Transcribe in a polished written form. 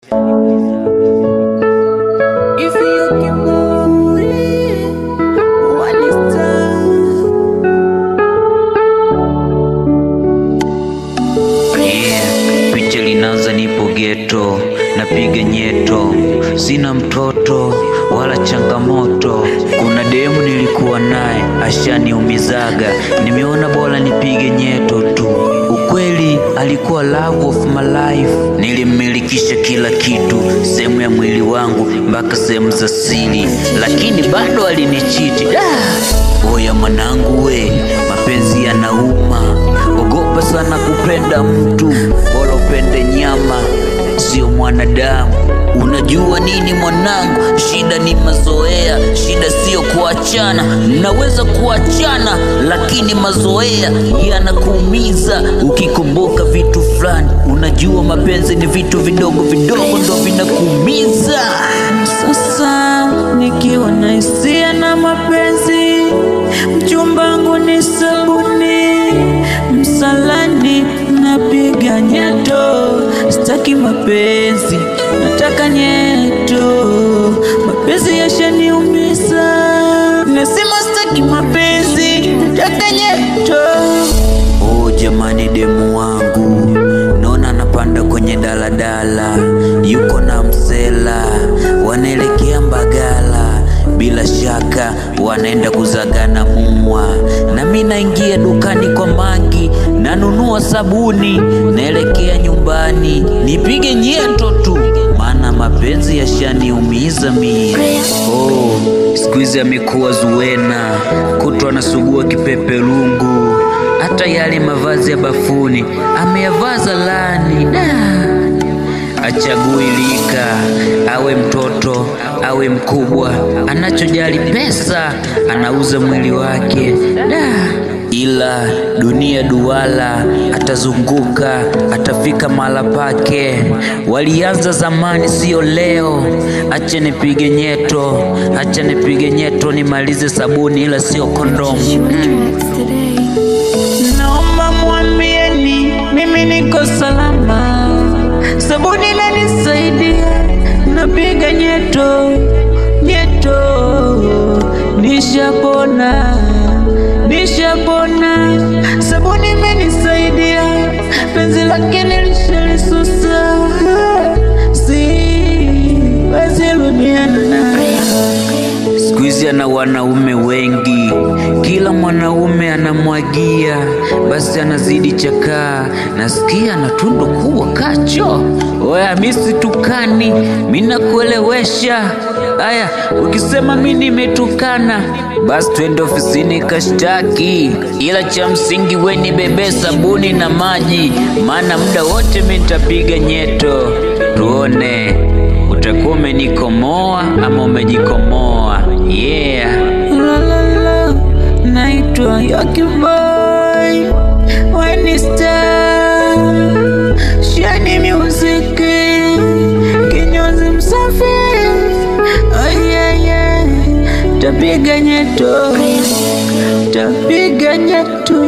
If you can move, what is time? Yeah, picha linaanza nipo geto, napiga nyeto, sina mtoto wala changamoto. Kuna demu nilikuwa naye ashaniumizaga, nimeona bora nipige nyeto tu. Ukweli alikuwa love of my life, nilimmilikisha kila kitu, sehemu ya mwili wangu mpaka sehemu za siri, lakini bado alinichiti. Da! Oya mwanangu we, mapenzi yanauma, ogopa sana kupenda mtu, bora upende nyama, sio mwanadamu. Unajua nini mwanangu, shida ni mazoea, shida sio kuachana. Mnaweza kuachana, lakini mazoea yanakuumiza ukikumbuka vitu fulani. Unajua mapenzi ni vitu vidogo vidogo ndo vinakuumiza. Sasa nikiwa na hisia na mapenzi, mchumbangu ni sabuni, msalani napiga nyeto. Sitaki mapenzi, nataka nyeto. Mapenzi yashaniumiza, nasema sitaki mapenzi, nataka nyeto. Oh jamani, demu wangu naona anapanda kwenye daladala, yuko na msela, wanaelekea Mbagala, bila shaka wanaenda kuzagana mumwa. Na mi naingia dukani kwa mangi, nanunua sabuni, naelekea nyumbani nipige nyeto tu, maana mapenzi yashaniumiza mie. Oh, siku hizi amekuwa Zuwena, kutwa anasugua kipepelungu, hata yale mavazi ya bafuni ameyavaa zalani. Da! Achagui lika, awe mtoto awe mkubwa, anachojali pesa, anauza mwili wake. Da! Ila dunia duala, atazunguka, atafika mahala pake. Walianza zamani, sio leo. Acha nipige nyeto, acha nipige nyeto, nimalize sabuni, ila sio kondomu. Naomba mwambieni mimi niko salama, sabuni inanisaidia, napiga nyeto nyeto, nishapona nishapona, sabuni imenisaidia, penzi lake nilishalisusa, siwezi rudiana naye. Siku hizi ana wanaume wengi, kila mwanaume anamwagia, basi anazidi chakaa. Nasikia ana tundu kubwa kacho. Oya, mi situkani, mi nakuelewesha. Aya, ukisema mi nimetukana, basi twende ofisini kashtaki. Ila cha msingi we ni bebe sabuni na maji, maana muda wote mi nitapiga nyeto. Tuone utakuwa umenikomoa ama umejikomoa. Yeah. La la la, naitwa Yoki Boy, Wine Star, Shani Music, kinyozi msafi. Oh yeah yeah, tapiga nyeto, tapiga nyeto.